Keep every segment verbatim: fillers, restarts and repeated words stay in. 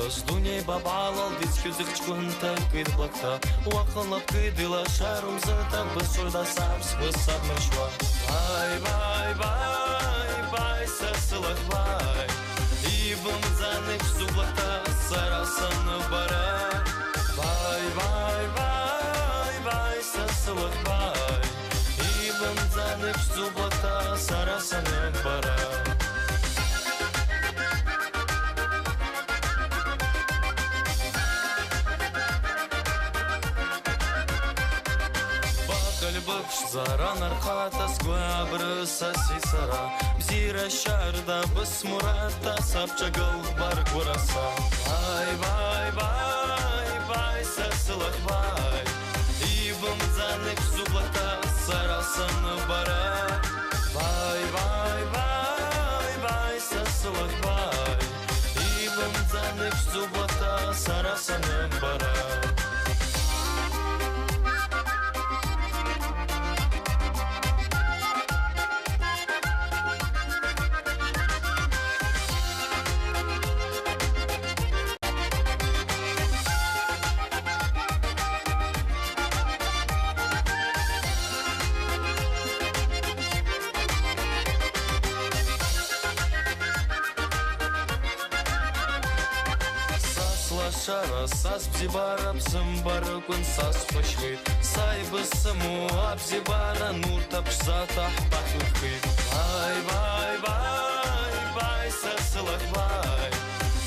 С дуней бабалал диск үзэгч хүнтэй гээд благта. Уаханлап гээд илаа шарумзата бэс шурдасамс бэсаб мэршва. Бай, бай, бай, бай, сасылаг бай. Ибэм заныкш зублагта сарасан бара. Бай, бай, бай, бай, сасылаг бай. Ибэм заныкш зублагта сарасан бара. Бахалбагш заран архатас гуабрыса сисара. Бзира шарда бэс мурата сабчагал баргураса. Бай, бай, бай, бай, сасылаг бай. Ибэм заныкш зублагта сарасан бара. Бай, бай, бай, бай, сасылаг бай. Ибэм заныкш зублагта сарасан бара. Сас лашара, сас бзибара, бзэмбарагүн сас хошхыт. Сай бэсэмүү абзибара, нууртабш затаһа батуухыт. Бай, бай, бай, бай, сасылаг бай.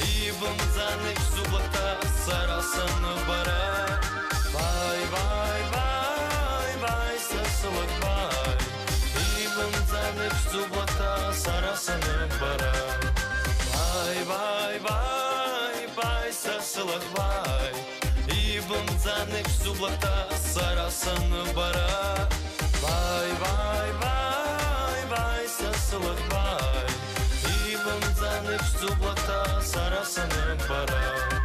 Ибэм заныкш зублагта сарасан бара. Бай, бай, бай, бай, сасылаг бай. Ибэм заныкш зублагта сарасан бара. Бай, бай, бай, бай, сасылаг бай. Ибэм заныкш зублагта сарасан бара. Бай, бай, бай, бай, сасылаг бай. Ибэм заныкш зублагта сарасан бара.